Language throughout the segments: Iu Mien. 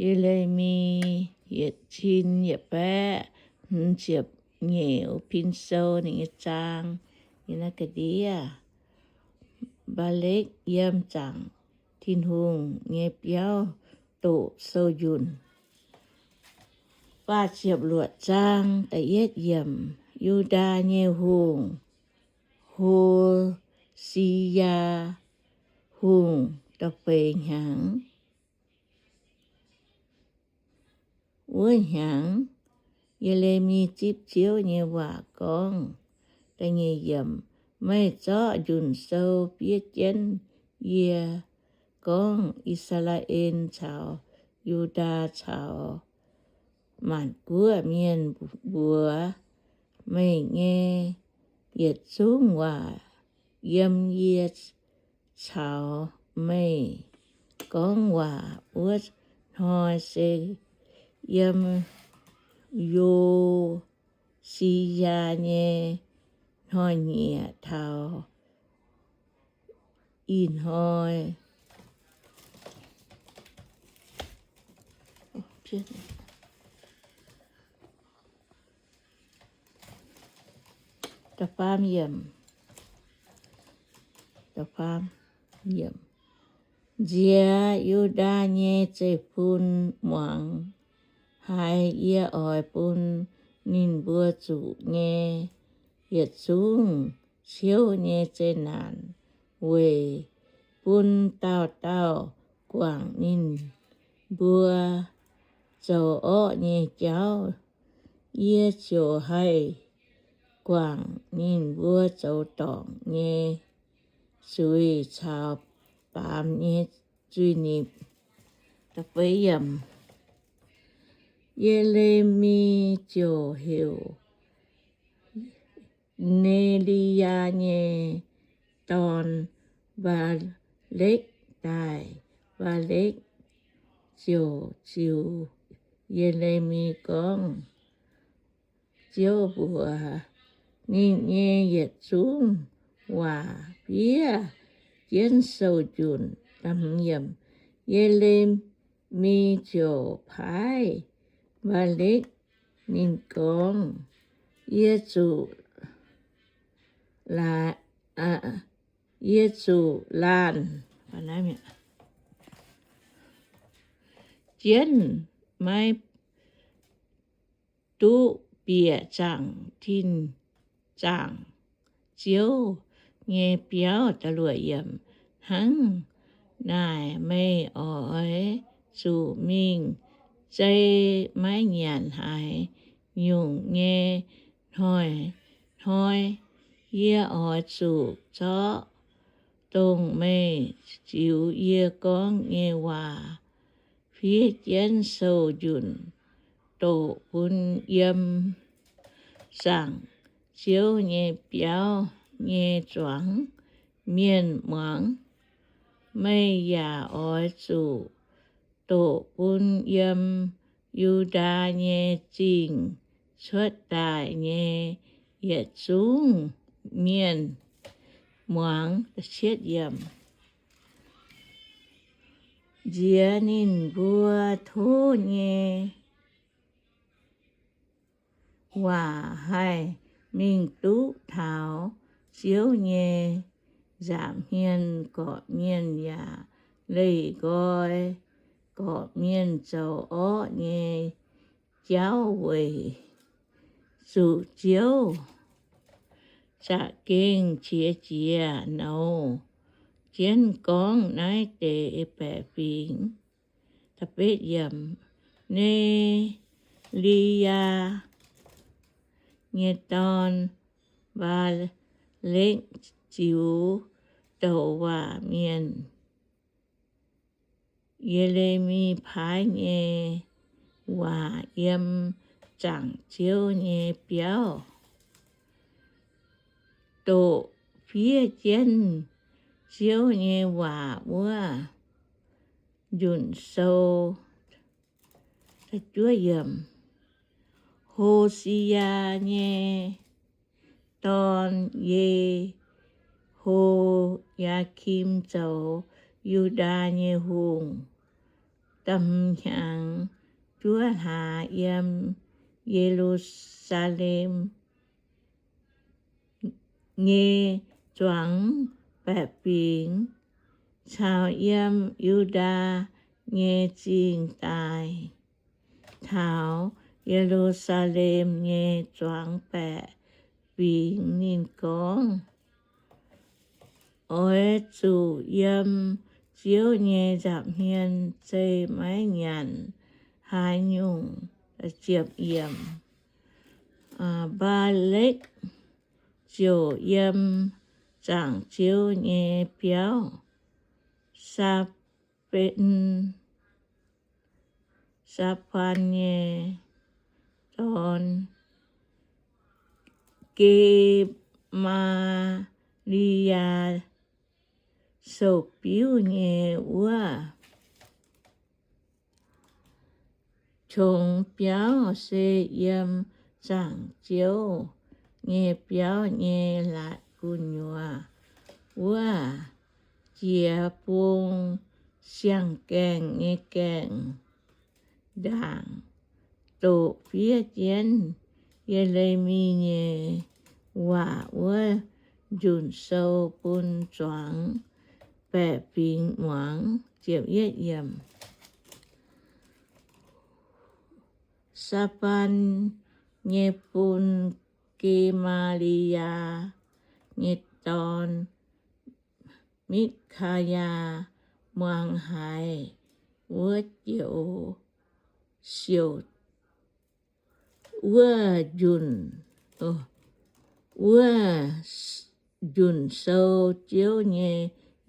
Ye^le^mi yietc cin yietc baeqv hmz ziepc nyeic pin sou ninh nyei zaang. Yie naaiv ga'ndiev, Mbaalekv yiem zaangc Tin-Hungh nyei biauv doqc sou-njunh. Faah ziepc luoqc zaang, da'yietv yiemc. Yu^ndaa nyei hungh, Ho^si^yaa Hungh, da'feix hnyangx. Wuov hnyangx, Ye^le^mi zipv Ziouv nyei waac gorngv, da'nyeic yiemc, Meih zorqv njunc sou fiev jienv yie gorngv, I^saa^laa^en caux Yu^ndaa caux maanc guoqv mienh mbuox meih nyei yietc zungv waac yiem yie caux meih gorngv waac wuov hnoi se yiem Yo^si^yaa nyei hnoi-nyieqc taux ih hnoi. Da'faam yiemc. Da'faam yiemc. Nziex Yu^ndaa nyei zeiv-fun muangx haiz yie oix bun ninh mbuo zuqc nyei yietc zungv ciouv nyei zeqc naanc weic bun dauh dauh guangc ninh mbuo zoux orqv nyei jauv, yie ziouc haih guangc ninh mbuo zoux dorngc nyei zuiz caux baamz nyei zuiz-nipc. Ye^le^mi ziouc heuc Ne^li^yaa nyei dorn, Mbaalekv, daaih. Mbaalekv ziouc ziux Ye^le^mi gorngv, Ziouv mbuox ninh nyei yietc zungv waac fiev jienv sou-njunc. Ye^le^mi ziouc paaiv Mbaalekv. Ninh gorngv, Yie zuqc, yie zuqc laanh jienv maiv duqv bieqc zaangc Tin, zaangc Ziouv nyei biauv. Hnangv naaic meih oix zuqc mingh zei maiv nyanc haaix nyungc nyei hnoi-hnoi. Yie oix zuqc zorqv dongh meih ziux yie gorngv nyei waac fiev jienv sou-njunc doqc bun yiem zaangc Ziouv nyei biauv nyei zuangx mienh muangx. Meih yaac oix zuqc doqc bun yiem Yu^ndaa nyei zingh cuotv daaih nyei yietc zungv mienh muangx. Nziex ninh mbuo tov nyei waac haih mingh duqv taux Ziouv nyei nza'hmien. Gorqv-mienh yaac leih nqoi gorqv-mienh zoux orqv nyei jauv weic zuqc Ziouv za'gengh qiex jiez nouz jienv gorngv naaiv deix baeqc fingx. Ne^li^yaa nyei dorn, Mbaalekv, ziux douc waac mienh. Ye^le^mi paaiv nyei waac yiem zaangc Ziouv nyei biauv. Doqc fiev jienv Ziouv nyei waac wuov njunc sou. Ho^si^yaa nyei dorn, Ye^ho^yaa^kim, zoux Yu^ndaa nyei hungh. da'hmz hnyangx juov hlaax yiem Ye^lu^saa^lem nyei zuangx baeqc fingx, caux yiem Yu^ndaa nyei zingh daaih taux Ye^lu^saa^lem nyei zuangx baeqc fingx. Ninh gorngv, Oix zuqc yiem Ziouv nyei nza'hmien zei maiv nyanc haaix nyungc. Mbaa^lekv ziouc yiem zaangc Ziouv nyei biauv, Saa^ben, Saa^faan nyei dorn, Ge^maa^li^yaa, sou-biuv nyei wuov qongx biauv, se yiem zaangc Ziouv nyei biauv nyei la'gu'nyuoz wuov jiex bung siang-gaengh nyei gaengh ndaangc, doqc fiev jienv Ye^le^mi nyei waac wuov njunc sou bun zuangx baeqc fingx muangx. Saa^faan nyei fun, Ge^maa^li^yaa nyei dorn, Mikv^kaa^yaa, muangx haiz wuov joux siouc, wuov njunc, wuov njunc sou Ziouv nyei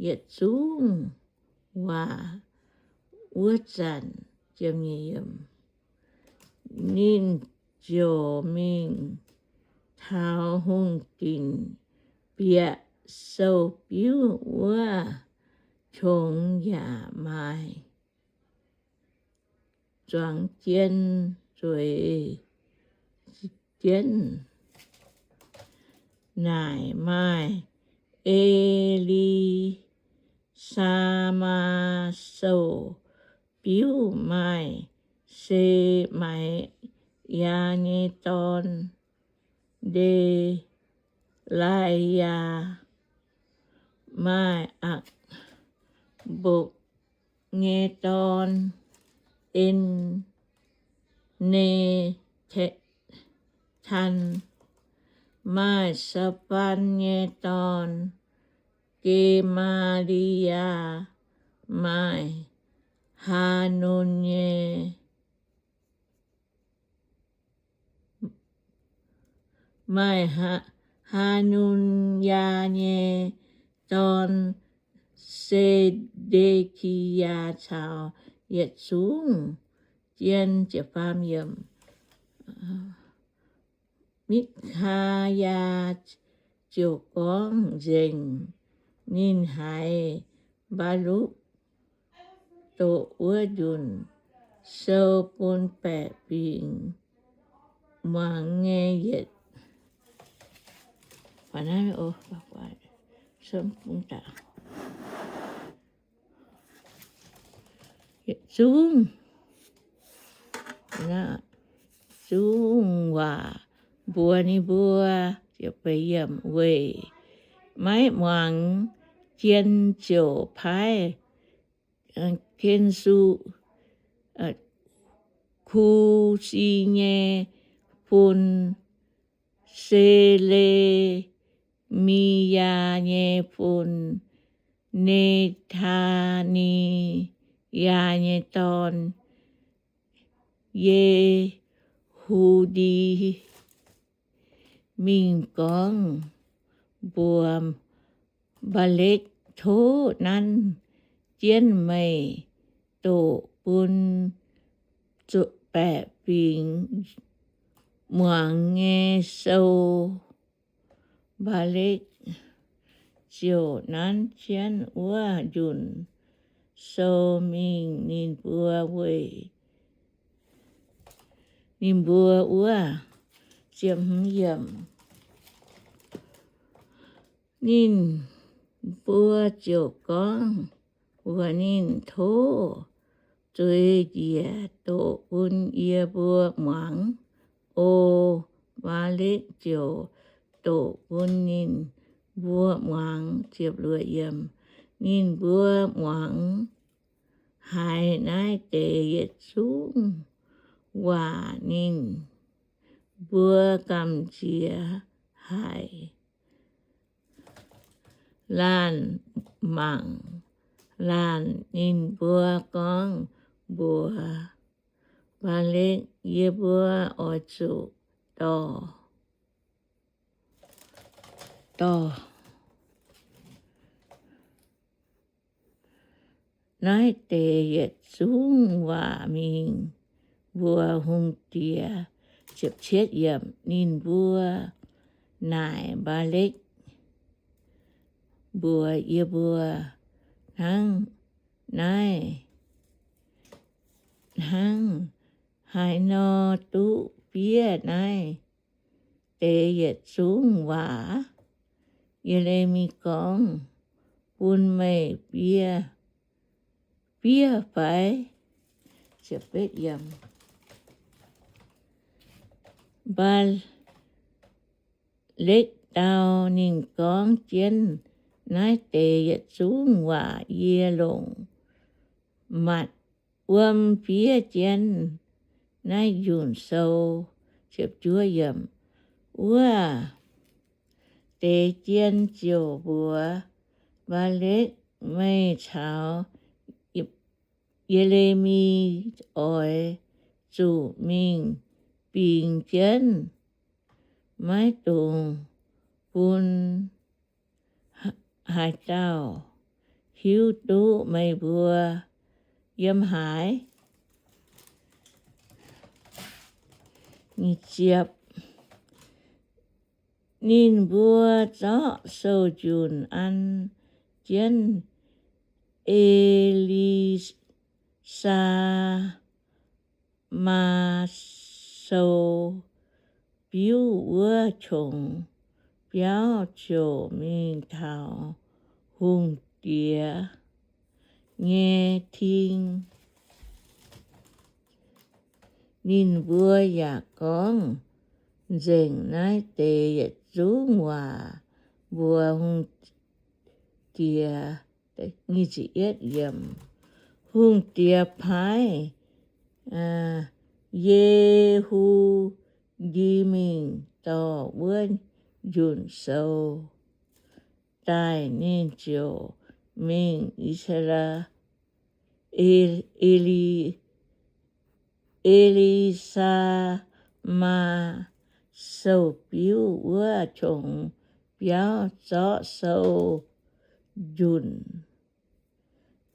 yietc zungv waac wuov zanc, ninh ziouc mingh taux hungh dinc bieqc sou-biuv wuov qongx yaac maaih zuangx jien zueiz jienv. Naaic maaih E^li^saa^maa sou-biuv, maaih Se^mai^yaa nyei dorn, Nde^lai^yaa, maaih Akv^mbokc nyei dorn, En^ne^tan, maaih Saa^faan nyei dorn, Ge^maa^li^yaa, maaih Haa^nun nyei, maaih Haa^nun^yaa nyei dorn, Se^nde^ki^yaa, caux yietc zungv jien. Mikv^kaa^yaa ziouc gorngv nzengc ninh haiz Mbaalupc doqc wuov njunc sou bun baeqc fingx muangx nyei yietc zungv, zungv waac mbuox ninh mbuo, weic maiv muangx jien ziouc paaiv Kensu, Kusi nyei fun, Sele^mi^yaa nyei fun, Ne^taa^ni^yaa nyei dorn, Ye^hu^ndi, mingh gorngv mbuox Mbaalekv, Tov nanv jienv meih doqc bun baeqc fingx muangx nyei sou. Mbaalekv ziouc nanv jienv wuov njunc sou mingh ninh mbuo weic ninh mbuo wuov. Ninh mbuo ziouc gorngv mbuox ninh, Tov zueiz njiec doqc bun yie mbuo muangx. O Mbaa^lekv ziouc doqc bun ninh mbuo muangx. Ninh mbuo muangx haiz naaiv deix yietc zungv waac, ninh mbuo gamh nziex haic, laanh mangc laanh. Ninh mbuo gorngv mbuox Mbaa^lekv, Yie mbuo oix zuqc dorh, dorh naaiv deix yietc zungv waac mingh mbuox hungh diex. Ninh mbuo naaic Mbaa^lekv mbuox, Yie mbuo hnangv naaiv, hnangv haaix nor duqv fiev naaiv deix yietc zungv waac, Ye^le^mi, gorngv bun meih fiev, fiev fai? Mbaa^lekv dau ninh gorngv, Jienv naaiv deix yietc zungv waac yie longc matc wuom fiev jienv naaiv njunc sou. Wuov deix jien ziouc mbuox Mbaa^lekv, Meih caux Ye^le^mi oix zuqc mingh bingx jienv. Maiv dungx bun haaix dauh hiuv duqv meih mbuo yiem haaix. Ninh mbuo zorqv sou-njunc an jienv E^li^saa^maa Sou biuv wuov qongx biauv ziouc mingh taux hungh diex nyei ting. Ninh mbuo yaac gorngv nzengc naaiv deix yietc zungv waac mbuox hungh diex. Hungh diex paaiv Ye^hu^ndi mingh dorh wuov njunc sou daaih. Ninh ziouc mingh I^saa^laa, E^li, E^li^saa^maa Sou biuv wuov qongx biauv, zorqv sou-njunc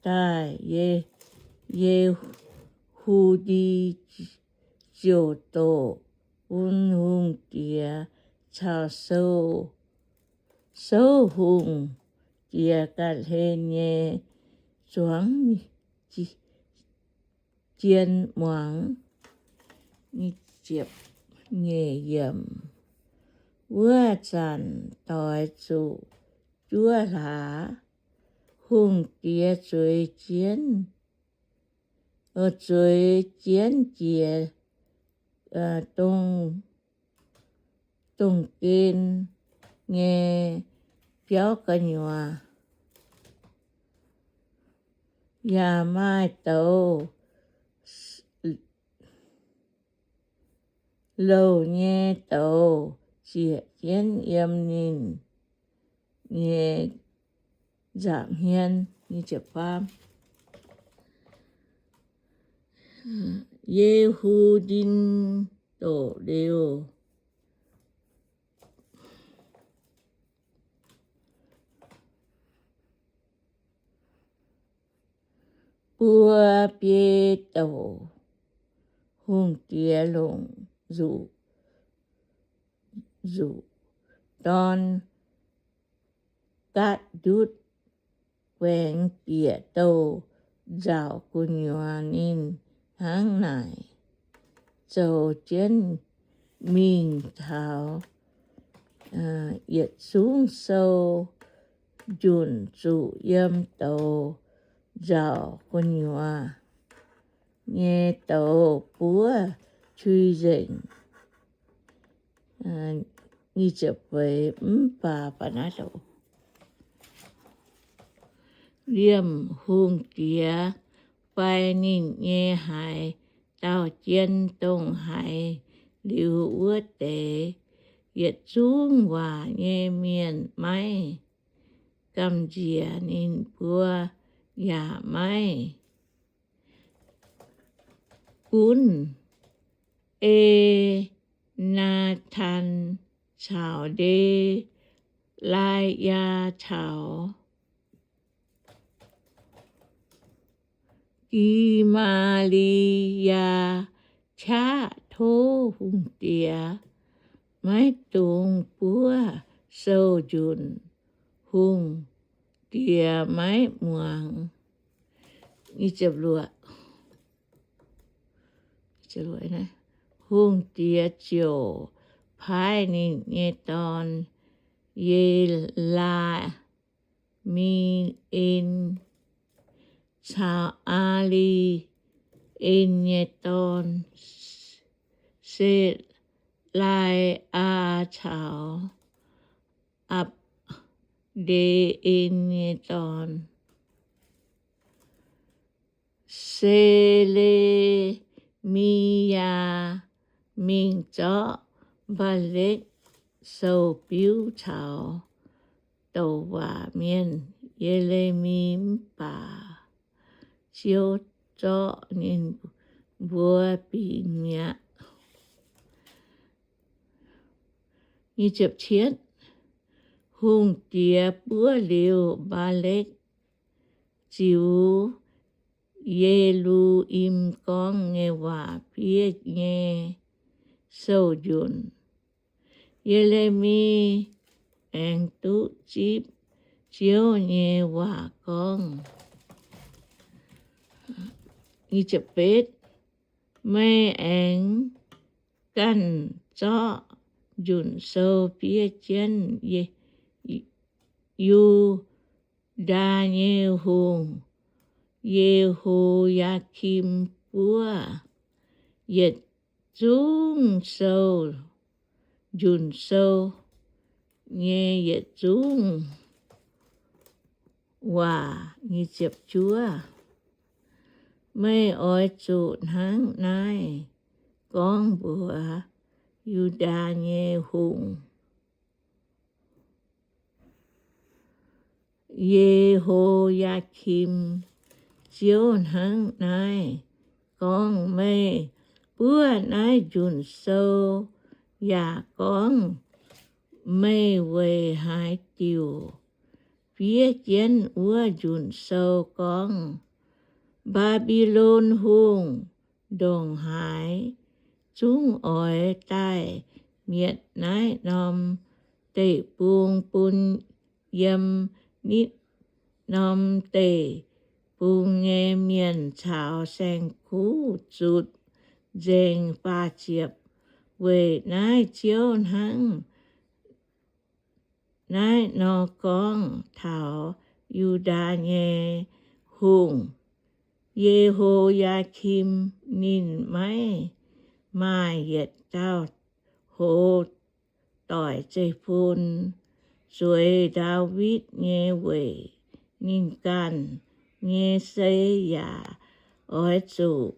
daaih. Ye^hu^ndi ziouc doqc bun hungh diex caux sou, souv hungh diex ga'hlen nyei zuangx jien muangx. Wuov zanc doix zuqc juov hlaax, hungh diex zueiz jienv, zueiz jienv jiex dongh, dongh gen nyei biauv gu'nyuoz. Yaac maaih douz louh nyei douz ziec jienv yiem ninh nyei nza'hmien. Ye^hu^ndi doqc liuz, buo biei douc hungh diex longc nzuqc, nzuqc dorn gaatv ndutv guaengx bieqc douh nzauc gu'nyuoz. Ninh hnangv naaic zoux jienv mingh taux yietc zungv sou njunc zuqc yiem douz nzauc gu'nyuoz. nyei douz buov qui-nzengc. Mv baac liemh hungh diex fai ninh nyei haaix dauh jien dongh haiz liuz wuov deix, yietc zungv waac nyei mienh maiv gamh nziex ninh mbuo yaac maiv gunv. E^naa^tan caux Nde^lai^yaa caux Gi^maa^li^yaa qaqv tov hungh diex maiv dungx buov sou-njunc, hungh diex maiv muangx. Hungh diex ziouc paaiv ninh nyei dorn, Ye^laa^mi^en, caux Aa^li^en nyei dorn, Se^lai^aa, caux Apc^nde^en nyei dorn, Se^le^mi^yaa, mingh zorqv Mbaalekv sou-biuv caux douc waac mienh Ye^le^mi mv baac Ziouv zorqv ninh mbuo bingx mi'aqv. Hungh diex buov liuz Mbaalekv ziux Ye^lu^im gorngv nyei waac fiev nyei sou-njunc, Ye^le^mi aengx duqv zipv Ziouv nyei waac gorngv, Meih aengx ganh zorqv njunc sou fiev jienv Yu^ndaa nyei hungh, Ye^ho^yaa^kim, buov yietc zungv sou, njunc sou nyei yietc zungv waac. Meih oix zuqc hnangv naaiv gorngv mbuox Yu^ndaa nyei hungh, Ye^ho^yaa^kim, Ziouv hnangv naaiv gorngv, Meih buov naaiv njunc sou yaac gorngv, Meih weic haaix diuc fiev jienv wuov njunc sou gorngv, Mbaa^mbi^lon hungh ndongc haaix zungv oix daaih mietc naaiv norm deic-bung bun yiem nitv norm deic-bung nyei mienh caux saeng-kuv zutc nzengc. Faah ziepc, weic naaiv Ziouv hnangv naaiv nor gorngv taux Yu^ndaa nyei hungh, Ye^ho^yaa^kim, ninh maiv maaih yietc dauh hoz doic zeiv-fun. Zueiz Ndaawitv nyei weic ninh ganh nyei sei yaac oix zuqc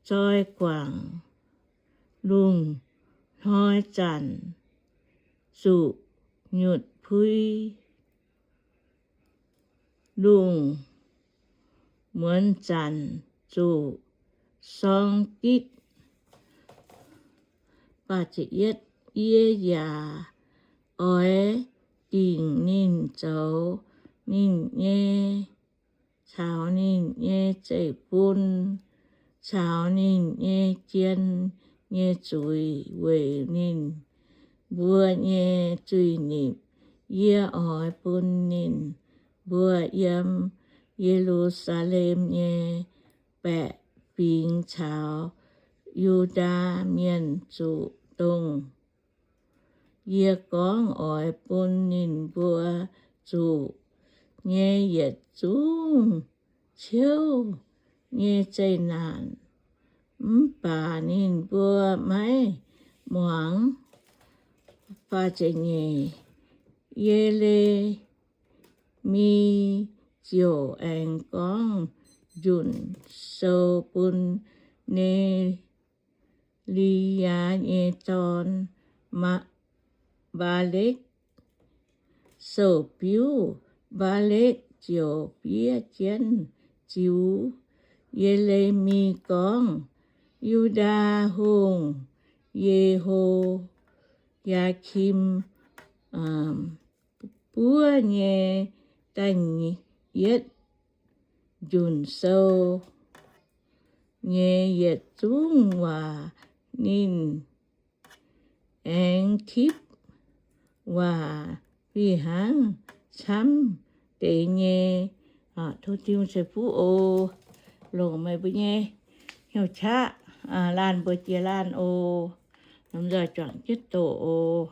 zoi guangc. Lungh hnoi zanc zuqc nyutc puiv, lungh muonz zanc zuqc sorng gitv. Yie yaac oix dingc ninh zoux ninh nyei, caux ninh nyei zeiv-fun, caux ninh nyei jien nyei zuiz weic ninh mbuo nyei zuiz-nipc. Yie oix bun ninh mbuo yiem Ye^lu^saa^lem nyei baeqc fingx caux Yu^ndaa Mienh zuqc dongh yie gorngv oix bun ninh mbuo zuqc nyei yietc zungv ciouv nyei zeqc naanc. Mv baac ninh mbuo maiv muangx. Faah ziepc nyeic, Ye^le^mi ziouc aengx gorngv njunc sou bun Ne^li^yaa nyei dorn, Mbaa^lekv, sou-biuv. Mbaa^lekv ziouc fiev jienv ziux Ye^le^mi gorngv, Yu^ndaa Hungh, Ye^ho^yaa^kim, buov nyei da'yietv njunc sou nyei yietc zungv waac ninh aengx tipv waac fih hnangv camv deix nyei. Tov Tin-Hungh ceix fuqv oc. Longc meih mbuo nyei hnyouv qaqv laanh mbuo jiex laanh oc. Lomh nzoih juangc jienv doqc oc.